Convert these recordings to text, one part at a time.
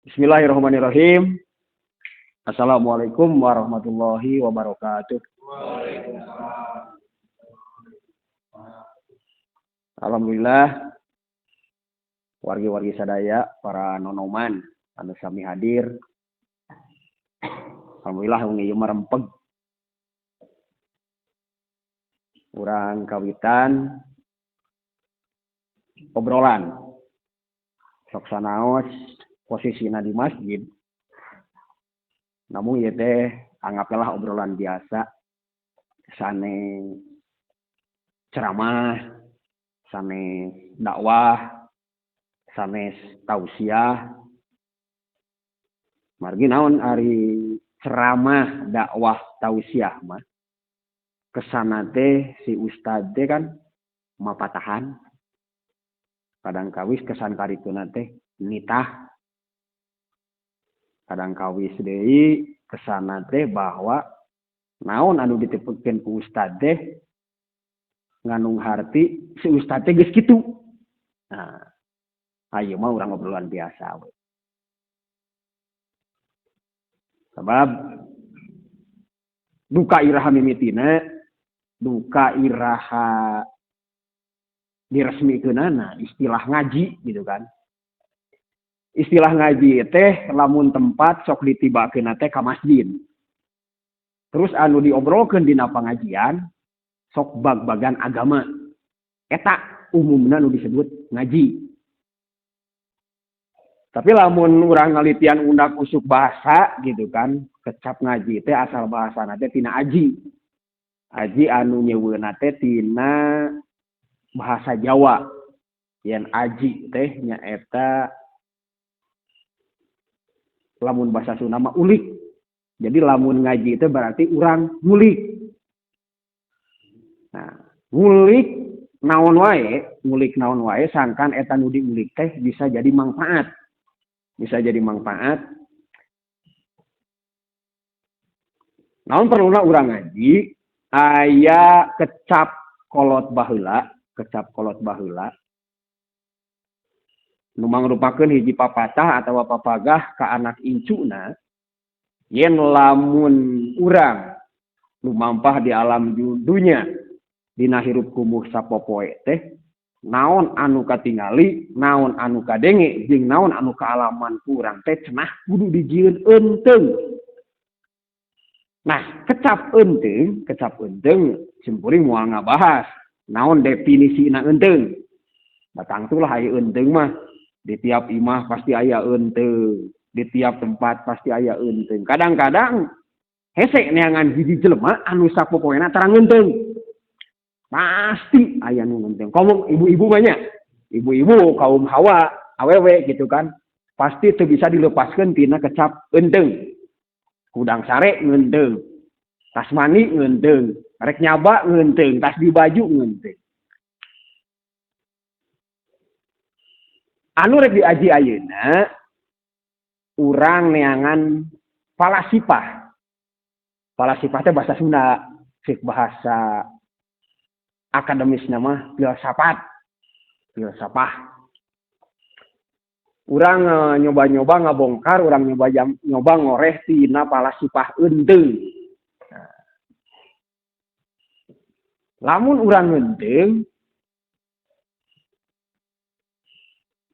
Bismillahirrahmanirrahim. Assalamualaikum warahmatullahi wabarakatuh. Waalaikumsalam. Alhamdulillah wargi-wargi sadaya para nonoman anu sami hadir. Alhamdulillah wengi ieu mah rempeg. Urang kawitan obrolan. Sok sanaos posisina di masjid. Namun ieu teh anggaplah obrolan biasa, sane ceramah, sanes dakwah, sanes tausiah. Margi naon ari ceramah, dakwah, tausiah mah kesana teh si ustad teh kan mapatahan. Kadang kawis kesan karituna teh nitah. Kadang kawis deui kesana teh bahwa naon anu ditepkeun ku ustad teh ngandung harti si ustad teh geus kitu. Nah, ayeuna mah urang obrolan biasa we. Sebab duka iraha mimitina, duka iraha diresmikeunana istilah ngaji gitu kan. Istilah ngaji teh lamun tempat sok ditibakeun teh ka masjid. Terus anu diobrolkeun dina pangajian sok bag-bagan agama. Eta umumna nu disebut ngaji. Tapi lamun urang ngalitian undak usuk bahasa gitu kan, kecap ngaji teh asal bahasana teh tina aji. Aji anu nyeuweuna teh tina bahasa Jawa. Yen aji teh nyaeta lamun bahasa Sunda mah ulik. Jadi lamun ngaji itu berarti urang ngulik. Nah, ngulik naon wae, ngulik naon wae sangkan eta nu diulik teh bisa jadi manfaat. Bisa jadi manfaat. Naon perluna urang ngaji aya kecap kolot baheula, kecap kolot baheula. Nu mangrupakeun hiji papatah atawa papagah ka anak incuna yen lamun urang lumampah di alam dunya dina hirup kumuh sapopoe teh naon anu katingali, naon anu kadenge jeung naon anu kaalaman ku urang teh cenah kudu dijieun eunteung. Nah, kecap eunteung simkuring moal ngabahas naon definisina eunteung. Batangtulah aya eunteung mah di tiap imah pasti aya eunteung, di tiap tempat pasti aya eunteung. Kadang-kadang hese neangan hiji jelema anu sapopoena tarang eunteung. Pasti aya nu ngeunteung. Komo ibu-ibu mah nya. Ibu-ibu kaum hawa, awewe gitu kan. Pasti teu bisa dilepaskeun tina kecap eunteung. Hudang sare ngeunteung. Tas mani ngeunteung, rek nyaba ngeunteung, tas di baju ngeunteung. Anu rek diaji ayeuna urang neangan falasifah. Falasifah teh bahasa Sunda, cek bahasa akademisna mah filsafat. Filsafah. Urang nyoba-nyoba ngabongkar, urang nyoba ngoreh tina falasifah eunteung. Nah. Lamun urang ngeunteung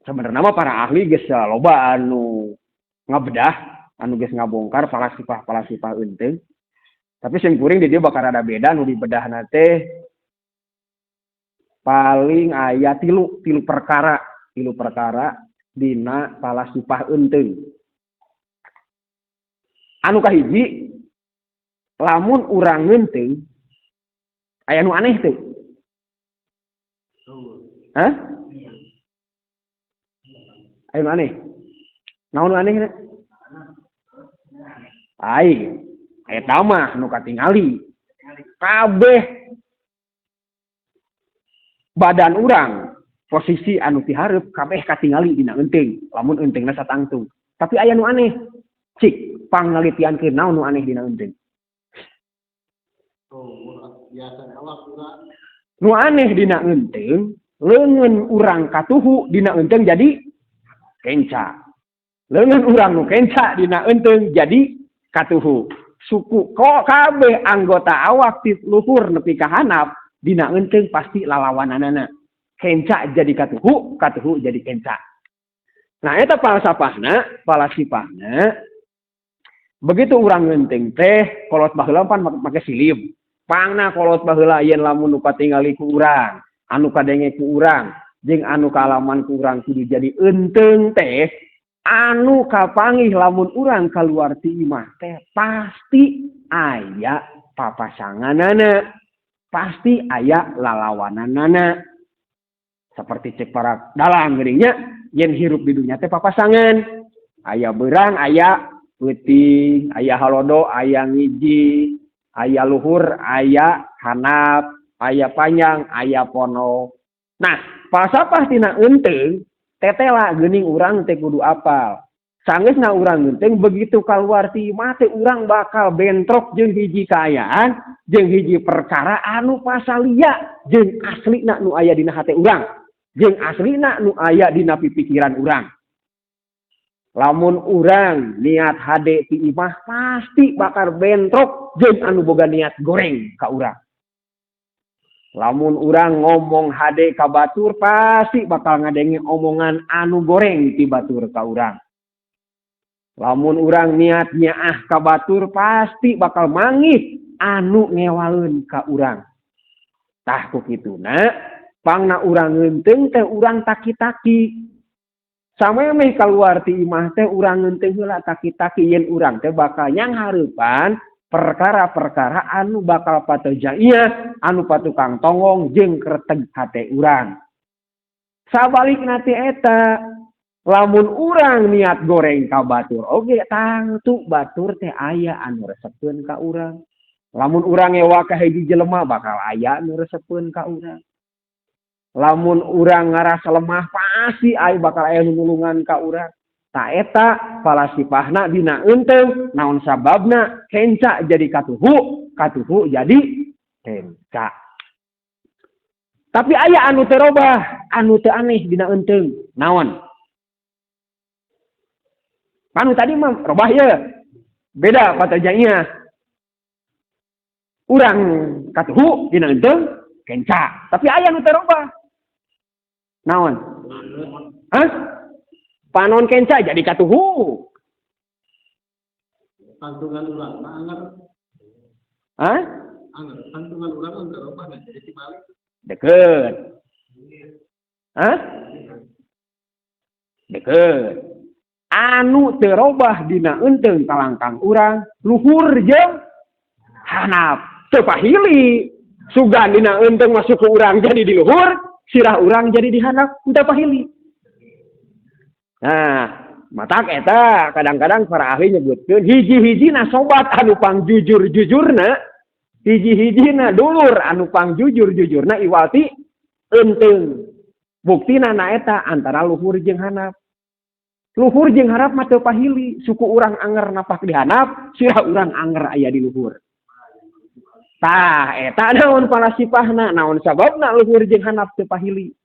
sebenarnya mah para ahli geus loba anu ngabedah, anu geus ngabongkar falasifah-falasifah eunteung. Tapi sing kuring di dieu bakal rada beda nu dibedahna teh paling aya tilu perkara dina falasifah eunteung. Anu kahiji lamun urang ngeunteung aya nu aneh teu? Hah? Ayo aneh. Naon aneh na? Ai, eta mah nu katingali. Kabeh badan urang posisi anu tihareup kabeh katingali dina eunteung, lamun eunteungna satangtung. Tapi aya nu aneh. Cik pangnalitiankeun naon nu aneh dina eunteung. Oh, biasa awak urang. Nu aneh dina eunteung, leungeun urang katuhu dina eunteung jadi kenca. Leungeun urang nu kenca dina eunteung jadi katuhu. Suku kok kabeh anggota awak ti luhur nepi ka handap dina eunteung pasti lalawananana. Kenca jadi katuhu, katuhu jadi kenca. Nah, eta falsafahna, falasifahna. Begitu urang ngeunteung teh, kolot baheula pan make silib. Pangna kolot baheula yen lamun nu katingali ku urang, anu kadenge ku urang, jeung anu kaalaman ku urang kudu jadi eunteung teh, anu kapanggih lamun urang kaluar ti imah teh pasti aya papasanganana, pasti aya lalawananana. Seperti cek para dalang geuning nya, yen hirup di dunya teh papasangan. Aya beurang, aya peuting, aya halodo, aya ngiji, aya luhur, aya handap, aya panjang, aya pondok. Nah, falsafah tina eunteung tetela geuning urang teh kudu apal. Sanggeusna urang ngeunteung, begitu kaluar ti imah teh urang bakal bentrok jeung hiji kaayaan, jeung hiji perkara anu pasalia jeung aslina nu aya dina hate urang, jeung aslina nu aya dina pipikiran urang. Lamun urang niat hade ti imah pasti bakal bentrok jeung anu boga niat goreng ka urang. Lamun urang ngomong hade ka batur pasti bakal ngadenge omongan anu goreng ti batur ka urang. Lamun urang niat nyaah ka batur pasti bakal manggih anu ngewaleun ka urang. Tah ku kituna pangna urang ngeunteung teh urang taki-taki. Samemeh kaluar ti imah teh urang ngeunteung heula taki-taki yen urang teh bakal nyanghareupan perkara-perkara anu bakal patojaiah, anu patukang tonggong jeung kreteg hate urang. Sabalikna ti eta, lamun urang niat goreng ka batur oge tangtu batur teh aya anu resepeun ka urang. Lamun urang ngewa ka hiji jelema bakal aya anu resepeun ka urang. Lamun urang ngarasa lemah pasti aya bakal aya nu nulungan ka urang. Ta eta falasifahna dina eunteung, naon sababna kenca jadi katuhu, katuhu jadi kenca. Tapi aya anu teu robah, anu teu aneh dina eunteung. Naon? Anu tadi mah robah ye. Beda patajanya. Urang katuhu dina eunteung kenca. Tapi aya nu teu robah. Naon? Hah? Panon kenca jadi katuhu. Pantungan urang mah anger. Hah? Anger. Pantungan urang mah teu robah jadi tibalik. Deket. Hah? Deket. Anu teu robah dina eunteung kalangkang urang luhur jeung handap. Teu pahili. Sugan dina eunteung masuk ke urang jadi di luhur, sirah urang jadi di handap, teu pahili. Nah, matak eta kadang-kadang para ahli nyebutkeun hiji-hijina sobat anu pangjujur-jujurna, hiji-hijina dulur anu pangjujur-jujurna iwal ti eunteung. Buktina na eta antara luhur jeung handap. Luhur jeung handap mah teu pahili, suku urang anger napak di handap, sirah urang anger aya di luhur. Tah, eta naon palasipahna, naon sababna luhur jeung handap teu pahili.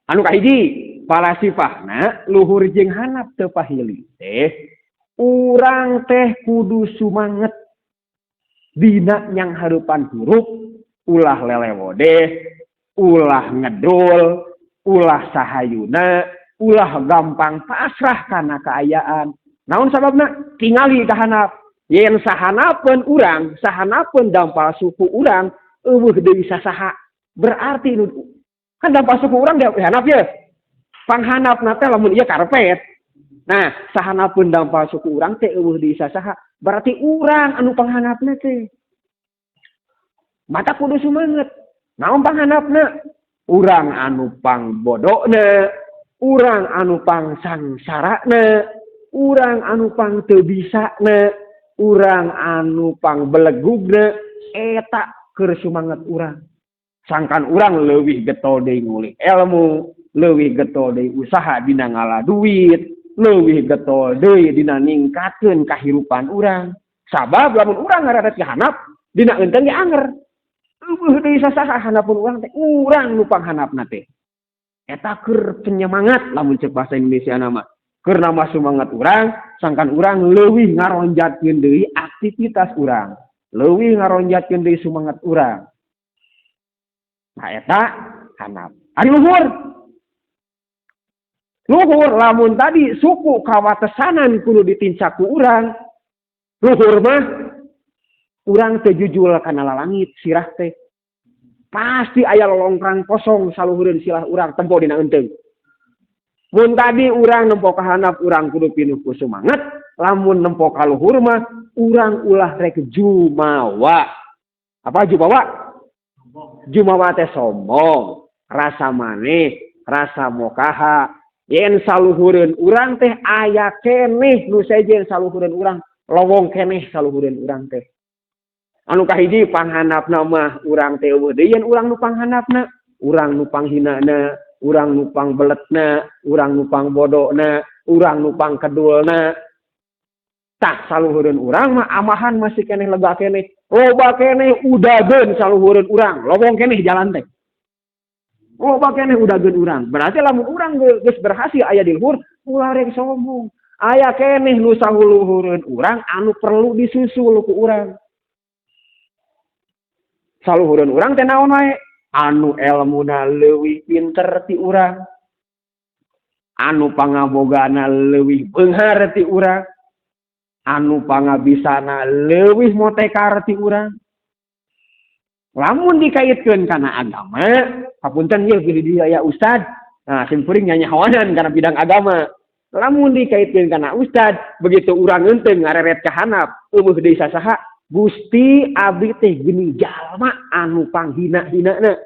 Anu kahiji, palasipahna luhur jeung handap teu pahili teh urang teh kudu sumanget dina nyanghareupan hirup, ulah lelewodeh, ulah ngedul, ulah sahayuna, ulah gampang pasrah kana kaayaan. Naon sababna? Tingali ka handap. Yen sahanapeun urang, sahanapeun dampal suku urang euweuh deui sasaha. Berarti nu kan dampal suku urang di handap ye. Panghandapna teh lamun ieu karpet. Nah, sahanapeun dampal suku urang teh euweuh deui sasaha. Berarti urang anu panghandapna teh. Mata kudu sumanget. Naon panghandapna? Urang anu pangbodona, urang anu pangsangsarana, urang anu pang teu bisana, urang anu pangbelegugna, eta keur sumanget urang. Sangkan urang leuwih getol deui ngulih ilmu, leuwih getol deui usaha dina ngala duit, leuwih getol deui dina ningkatkeun kahirupan urang. Sabab lamun urang ngararet ka handap, dina eunteung ge anger. Euweuh deui sasaha handapun urang teh, urang nu panghandapna teh. Eta keur penyemangat lamun cek bahasa Indonesia nama. Keur nambah semangat urang, sangkan urang leuwih ngaronjatkeun deui aktivitas urang, leuwih ngaronjatkeun deui semangat urang. Nah eta handap. Ari luhur. Luhur lamun tadi suku kawatesanan kudu ditincak ku urang. Luhur mah urang teu jujul kana lalangit sirah teh. Pasti aya lolongkrang kosong saluhureun silah urang tempo dina eunteng. Mun tadi urang nempo ka handap urang kudu pinuh ku semangat, lamun nempo ka luhur mah urang ulah rek jumawa. Apa jumawa? Jumawa teh sombong, rasa maneh, rasa mokaha. Yen saluhureun urang teh aya keneh nu sejen saluhureun urang, lowong keneh saluhureun urang teh. Anu kahiji panghandapna mah urang teh eueuh deui yen urang nu panghandapna, urang nu panghinana, urang nu pangbeletna, urang nu pangbodona, urang nu pangkedulna. Tah saluhureun urang mah amahan masih keneh lega keneh, loba keneh udageun saluhureun urang, lowong keneh jalan teh. Loba keneh udageun urang. Berarti lamun urang geus berhasil aya di luhur, ulah rek sombong. Aya keneh nu saluhureun urang anu perlu disusul ku urang. Saluhureun urang teh naon wae? Anu elmuna leuwih pinter ti urang, anu pangabogana leuwih beunghar ti urang, anu pangabisana leuwih motekar ti urang. Lamun dikaitkeun kana agama, hapunten ieu pilih dia ya ustad. Nah, sim kuring nyanyahoanan kana bidang agama. Lamun dikaitkeun kana ustad, begitu urang eunteng ngareret ka handap, eueuh deui sasaha, Gusti abdi teh geuning jalma anu panghina-hinana.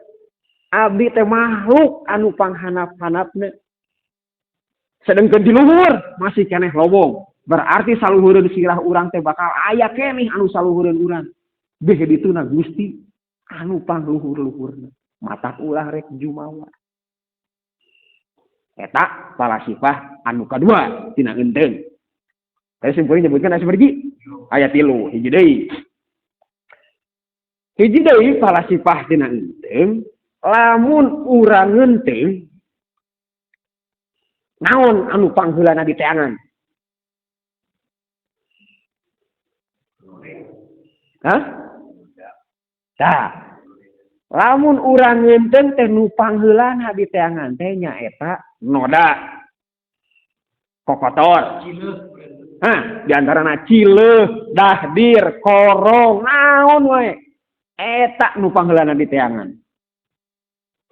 Abdi teh makhluk anu panghanap-hanapna. Sedengkeun di luhur masih keneh lowong. Berarti saluhureun sirah urang teh bakal aya keneh anu saluhureun urang. Beh dituna Gusti anu pangluhur-luhurna. Matak ulah rek jumawa. Eta falasifah anu kadua tina eunteng. Tadi sim kuring nyebutkeun aya sapergi aya 3 hiji deui. Hiji deui falasifah tina eunteng, lamun urang ngeunteng naon anu pangheulana di teangan? Hah? Tah. Lamun urang ngeunteng teh nu pangheulana di teangan teh nyaeta noda. Kokotor. Hah, di antarana cileuh, dahdir, korong, naon wae. Eta nu pangheulana di teangan.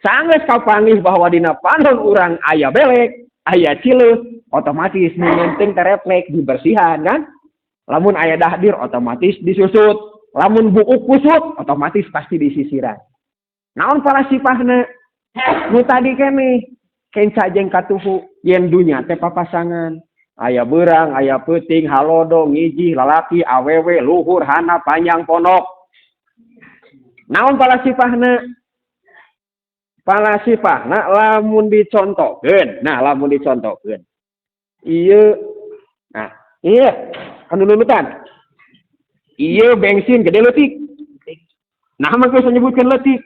Sanggeus kapanggih bahwa dina panon urang aya belek, aya cileuh, otomatis nu ngeunteng teh refleks dibersihan kan? Lamun aya dahdir otomatis disusut, lamun buuk kusut otomatis pasti disisiran. Naon falasifahna? Nu tadi keneh kenca jeung katuhu yen dunya teh papasangan. Aya beurang, aya peuting, halodo, ngijih, lalaki, awewe, luhur, handap, panjang, pondok. Naon falasifahna? Falasifahna lamun dicontohkeun. Nah, lamun dicontohkeun. Ieu, nah, ieu anu nunutan. Ieu bensin gede leutik. Nah, mah bisa nyebutkeun leutik.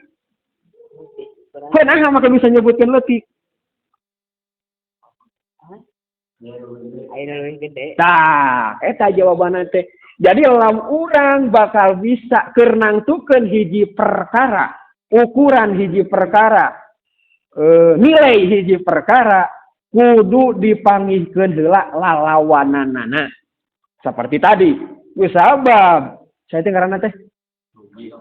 Nah, mah bisa nyebutkeun leutik. Tah, eta jawabanna teh. Jadi lamun urang bakal bisa keur nangtukeun hiji perkara, ukuran hiji perkara, nilai hiji perkara kudu dipanggihkeun heula lalawananana. Seperti tadi, sabab saya teh ngaranna teh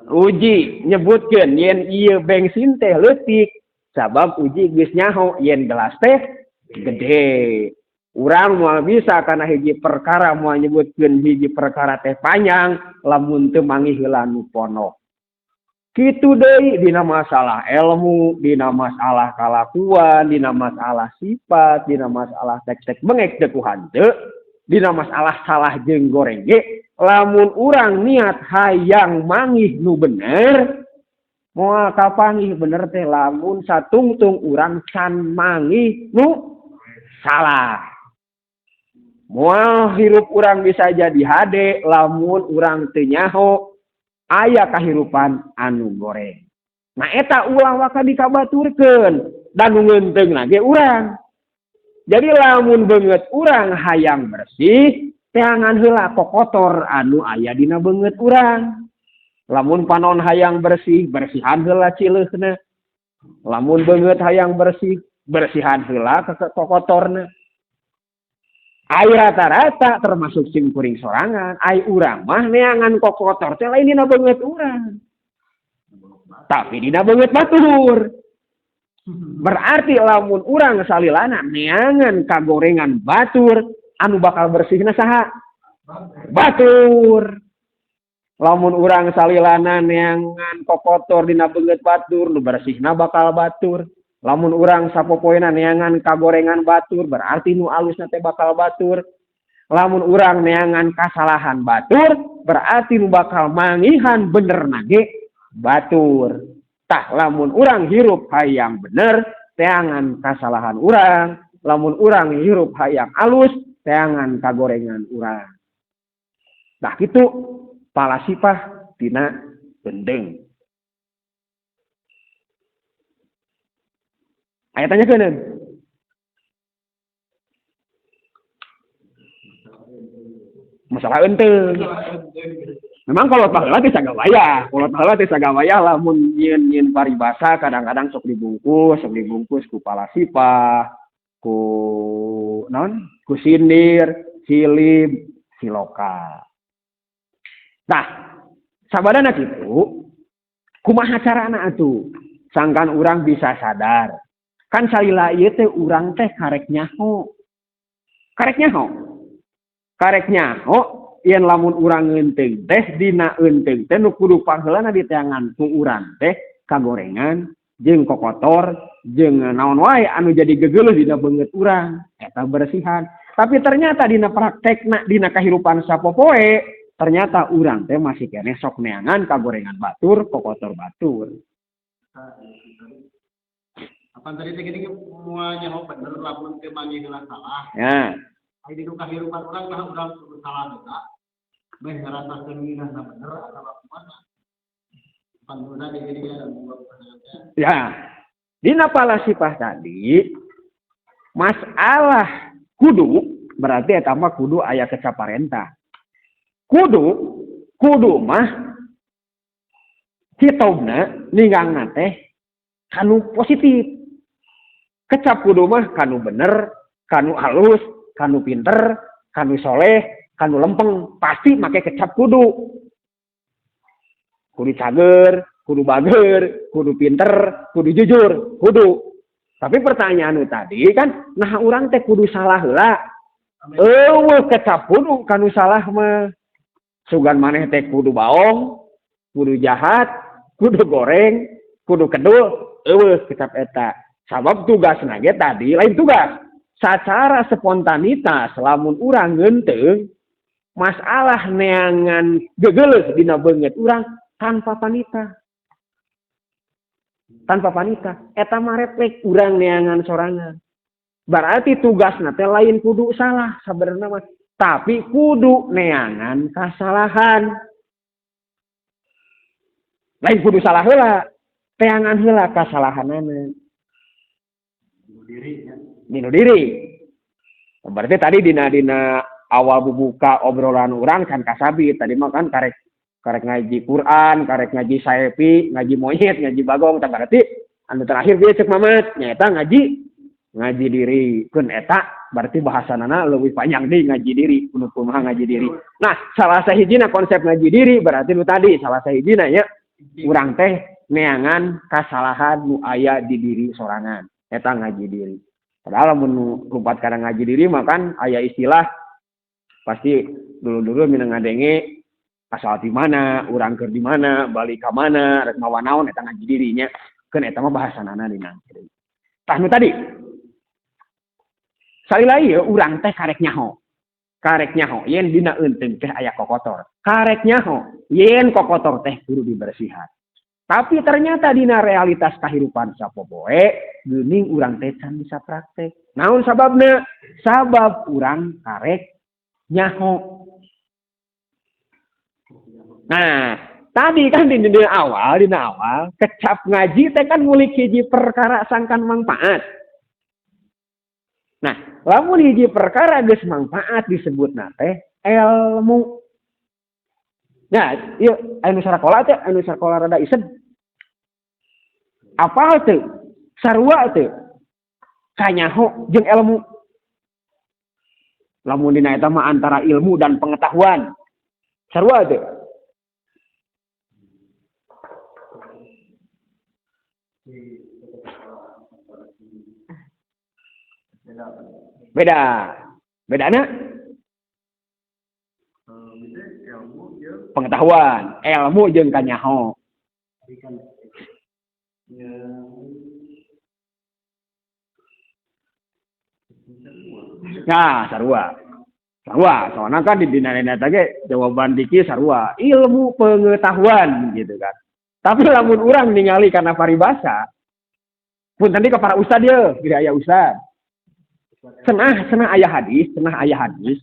Uji nyebutkeun yen ieu bensin teh leutik, sabab Uji geus nyaho yen gelas teh gede. Urang moal bisa kana hiji perkara moal nyebutkeun hiji perkara teh panjang lamun teu manggih heula nu pondok. Kitu deui dina masalah ilmu, dina masalah kalakuan, dina masalah sifat, dina masalah tek-tek bengek teu ku hanteu, dina masalah salah jeung goreng ge, lamun urang niat hayang manggih nu bener, moal kapanggih bener teh lamun satungtung urang can manggih nu salah. Moal hirup urang bisa jadi hade lamun urang teu nyaho aya kahirupan anu goreng. Nah eta ulah waka dikabaturkeun dan nu ngeunteungna ge urang. Jadi lamun beungeut urang hayang bersih, teangan heula kokotor anu aya dina beungeut urang. Lamun panon hayang bersih, bersihan heula cileuhna. Lamun beungeut hayang bersih, bersihan heula kokotorna. Ai rata-rata termasuk sim kuring sorangan, ai urang mah neangan kokotor teh lain dina beungeut urang. Tapi dina beungeut batur. Berarti lamun urang salilana neangan kagorengan batur, anu bakal bersihna saha? Batur. Lamun urang salilana neangan kokotor dina beungeut batur, nu bersihna bakal batur. Lamun urang sapopoena neangan kagorengan batur, berarti nu alusna teh bakal batur. Lamun urang neangan kasalahan batur, berarti nu bakal mangihan benerna ge batur. Tah lamun urang hirup hayang bener, teangan kasalahan urang. Lamun urang hirup hayang alus, teangan kagorengan urang. Tah kitu palasipah tina gendeng. Aya tanyakeun. Masalah enteng. Memang kalau baheula teh sagawayah, kalau baheula teh sagawayah lamun nyieun-nyieun paribasa kadang-kadang sok dibungkus ku palasipah, ku naon? Ku sindir, silib, siloka. Nah, sabadana kitu, kumaha carana atuh? Sangkan urang bisa sadar. Kan salila ieu teh urang teh karek nyaho. Karek nyaho. Karek nyaho yen lamun urang ngeunteung teh dina eunteung teh nu kudu pangheulana diteangan ku urang teh kagorengan jeung kokotor jeung naon wae anu jadi gegeuleuh dina beungeut urang eta bersihan. Tapi ternyata dina praktekna dina kahirupan sapopoe ternyata urang teh masih keneh sok neangan kagorengan batur kokotor batur. Apa tadi teh gini moal nyaho bener lamun teh manggih heula salah. Ya. Ai di kahirupan urang mah urang kudu salah heula. Meh ngarasakeun nginahna bener atawa kumaha. Pangguna di gini kan ya. Dina palasipah tadi masalah kudu berarti eta mah kudu aya kecaparentah. Kudu mah hitobna ninggangna teh kanu positif. Kecap kudu mah kanu bener, kanu halus, kanu pinter, kanu soleh, kanu lempeng, pasti make kecap kudu. Kudu cager, kudu bager, kudu pinter, kudu jujur, kudu. Tapi pertanyaan tadi kan, nah urang teh kudu salah heula. Eueuh kecap kudu kanu salah mah. Sugan maneh teh kudu baong, kudu jahat, kudu goreng, kudu kedul, eueuh kecap eta. Sabab tugasna ge tadi lain tugas. Sacara spontanitas lamun urang ngeunteung masalah neangan gegeuleuh dina beungeut urang tanpa panita. Tanpa panita eta mah refleks urang neangan sorangan. Berarti tugasna teh lain kudu salah sabenerna mah, tapi kudu neangan kasalahan. Lain kudu salah heula, teangan heula kasalahanana. Dinu diri. Berarti tadi dina awal bubuka obrolan urang kan kasabi tadi mah kan karek ngaji Quran, karek ngaji saepi, ngaji monyet, ngaji bagong, tah berarti anu terakhir dia cek mamat nyaeta ngaji diri. Keun eta berarti bahasanana leuwih panjang deui ngaji diri, kudu kumaha ngaji diri. Nah, salah sahijina konsep ngaji diri berarti nu tadi salah sahijina nya urang teh neangan kasalahan nu aya di diri sorangan. Eta ngaji diri. Padahal lamun lumpat kana ngaji diri mah kan aya istilah pasti dulu-dulu minang ngadenge asal di mana, urang keur di mana, balik ka mana, rek mawa naon eta ngaji dirinya. Keun eta mah bahasanana dina. Tah nu tadi. Salila ieu urang teh karek nyaho. Karek nyaho yen dina eunteung teh aya kokotor. Karek nyaho yen kokotor teh kudu dibersihan. Tapi ternyata dina realitas kahirupan sapopoe geuning urang teh can bisa praktek. Naon sababna? Sabab urang karek nyaho. Nah, tadi kan di dina awal kecap ngaji teh kan ngulik hiji perkara sangkan manfaat. Nah, lamun hiji perkara geus mangfaat disebutna teh ilmu. Nah, ieu anu sarakola teh anu sakola rada ised. Apal teu? Sarua teu? Kanyaho jeung ilmu. Lamun dina eta mah antara ilmu dan pengetahuan. Sarua teu? Beda. Bedana? Pengetahuan, ilmu jeung kanyaho. Nah, sarua. Sarua, soalnya kan di dina eta ge jawaban diki sarua, ilmu pengetahuan gitu kan. Tapi lamun urang ningali kana paribasa, punten ka para ustad ye, geus aya ustad. Cenah aya hadis, cenah aya hadis.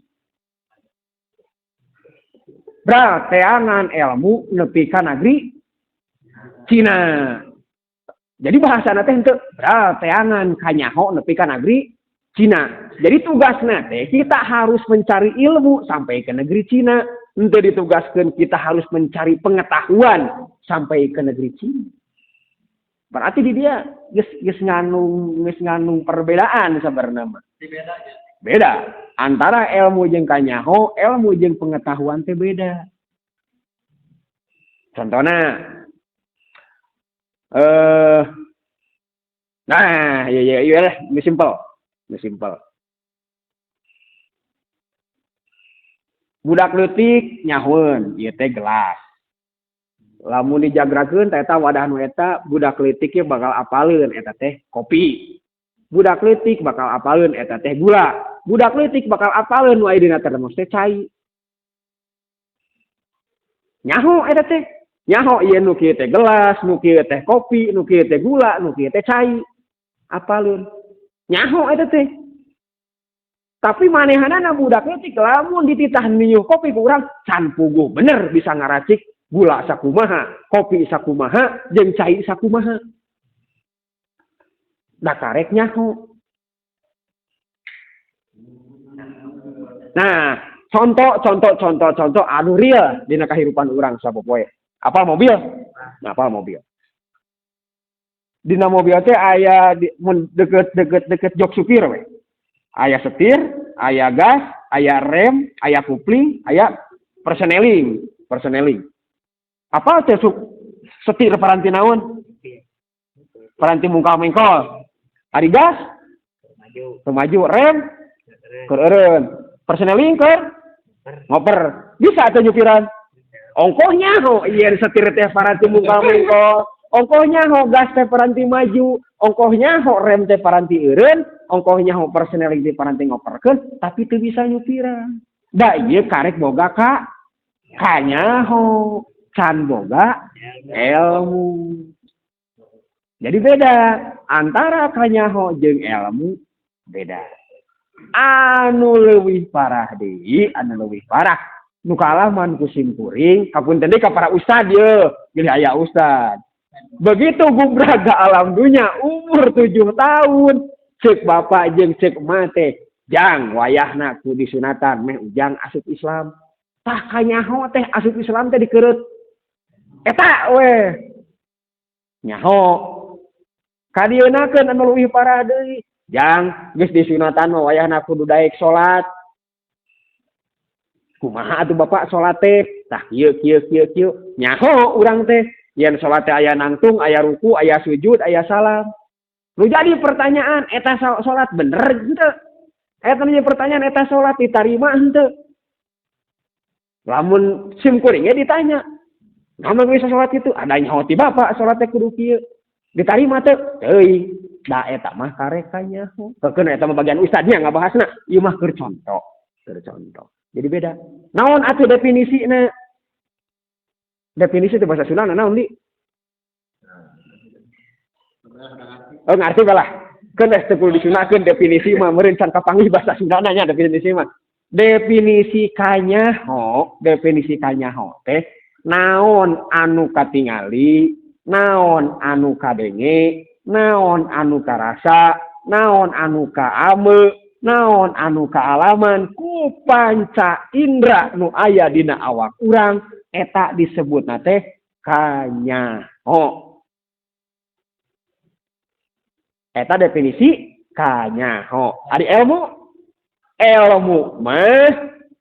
Bra teangan ilmu nepi ka negeri Cina. Jadi bahasana teh henteu bra teangan kanyaho nepi ka negeri Cina. Jadi tugasna teh kita harus mencari ilmu sampai ke negeri Cina. Henteu ditugaskeun kita harus mencari pengetahuan sampai ke negeri Cina. Berarti di dia geus ngandung perbedaan sabarna mah. Beda antara ilmu jeung kanyaho, ilmu jeung pengetahuan teh beda. Contohna nah iya iya lah, ini simpel. Ini simpel. Budak leutik nyahoeun ieu teh gelas. Lamun dijagrakeun teh eta wadah nu eta budak leutik ge bakal apaleun eta teh kopi. Budak leutik bakal apaleun eta teh gula. Budak leutik bakal apaleun nu aya dina termos teh cai. Nyaho eta teh. Nyaho ieu nu kieu teh gelas, nu kieu teh kopi, nu kieu teh gula, nu kieu teh cai. Apaleun. Nyaho eta teh. Tapi manehanana budak leutik lamun dititah niuh kopi ku urang can puguh bener bisa ngaracik gula sakumaha, kopi sakumaha, jeung cai sakumaha. Da karek nyaho. Nah, contoh anu real dina kahirupan urang sapopoe. Apal mobil? Nah, apal mobil. Dina mobil teh aya mun deket jok supir we. Aya setir, aya gas, aya rem, aya kupling, aya perseneling. Apa teh setir paranti naon? Paranti mungkal mengkol. Ari gas? Maju. Rem? Keur eureun. Perseneling keur ngoper. Bisa atuh nyupiran. Ongkoh nyaho ieu setir teh paranti mungkal mengkol. Ongkoh nyaho gas teh paranti maju, ongkoh nyaho rem teh paranti eureun, ongkoh nyaho perseneling teh paranti ngoperkeun, tapi teu bisa nyupiran. Da ieu karek boga ka kanyaho. Can boga ilmu. Jadi beda antara kanyaho jeung ilmu beda. Anu leuwih parah deui, anu leuwih parah nu kaalaman ku simkuring, kapunten deui ka para ustad ye, geus aya ustad. Begitu gubrak ka alam dunya umur 7 tahun, ceuk bapak jeung ceuk emak teh, jang wayahna ku disunatan meh ujang asup Islam. Tah kanyaho teh asup Islam teh dikereut. Eta we nyaho kadieunakeun anu leuwih parah deui jang geus disunatan mah wayahna kudu daek salat. Kumaha atuh bapak salat teh? Tah kieu kieu kieu kieu nyaho urang teh yen salat teh aya nangtung, aya ruku, aya sujud, aya salam. Nu jadi pertanyaan eta salat bener henteu? Eta nu jadi pertanyaan eta salat ditarima henteu? Lamun sim kuring ge ditanya, kamu bisa sholat itu, ada nyaho ti bapak sholat teh kudu kieu. Ditarima teu? Teuing. Da eta mah karek kanyaho. Keun eta mah bagian ustadnya ngabahasna, ieu mah keur contoh, keur contoh. Jadi beda. Naon atuh definisina? Definisi teh bahasa Sunda naon di? Oh ngarti balah. Keun teh kudu disunahkeun definisi mah meureun can kapanggih bahasa Sundana nya definisi mah. Definisi kanyaho, definisi kanyaho teh naon anu katingali, naon anu kadenge, naon anu karasa, naon anu kaame, Naon anu kaalaman ku panca indra nu aya dina awak urang, eta disebutna teh kanyaho. Eta definisi kanyaho. Ari ilmu, ilmu mah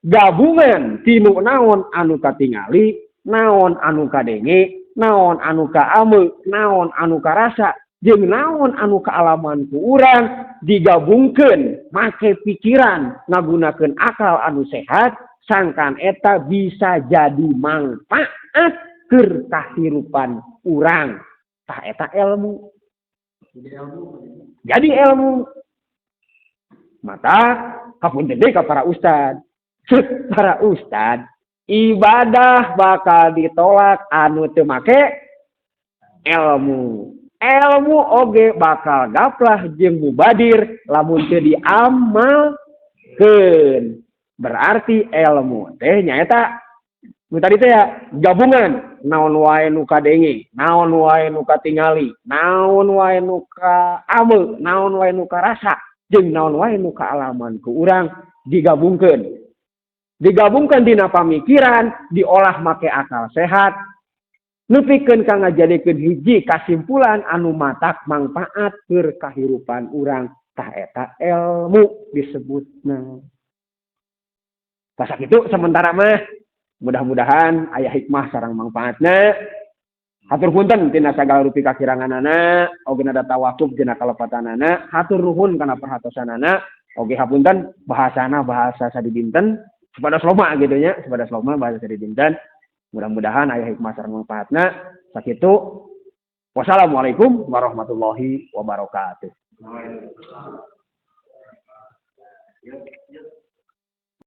gabungan tinu naon anu katingali, naon anu kadenge, naon anu kaame, naon anu karasa, jeung naon anu kaalaman ku urang digabungkeun make pikiran, ngagunakeun akal anu sehat, sangkan eta bisa jadi manfaat keur kahirupan urang. Tah, eta ilmu. Jadi ilmu. Maka hapunten deui ka para ustad. Ceuk para ustad, ibadah bakal ditolak anu teu make ilmu. Ilmu oge bakal gaplah jeung mubadir lamun teu diamalkeun. Berarti ilmu teh nyaeta nu tadi teh ya, gabungan naon wae nu kadenge, naon wae nu katingali, naon wae nu kaame, naon wae nu karasa, jeung naon wae nu kaalaman ku urang digabungkeun. Digabungkeun dina pamikiran, diolah make akal sehat, nepikeun ka ngajadikeun hiji kasimpulan anu matak mangfaat keur kahirupan urang. Tah, eta ilmu disebutna. Tah, sakitu sementara mah, mudah-mudahan aya hikmah sareng mangfaatna. Hatur punten tina sagala rupi kakiranganana, oge nada tawakuf dina kalepatanana. Hatur nuhun kana perhatosanana. Oge hapunten bahasana bahasa sadidinten, sepada loma gitu nya, sepada loma bahasa sadidinten. Mudah-mudahan aya hikmah sareng manfaatna. Sakitu. Wassalamualaikum warahmatullahi wabarakatuh. Ya.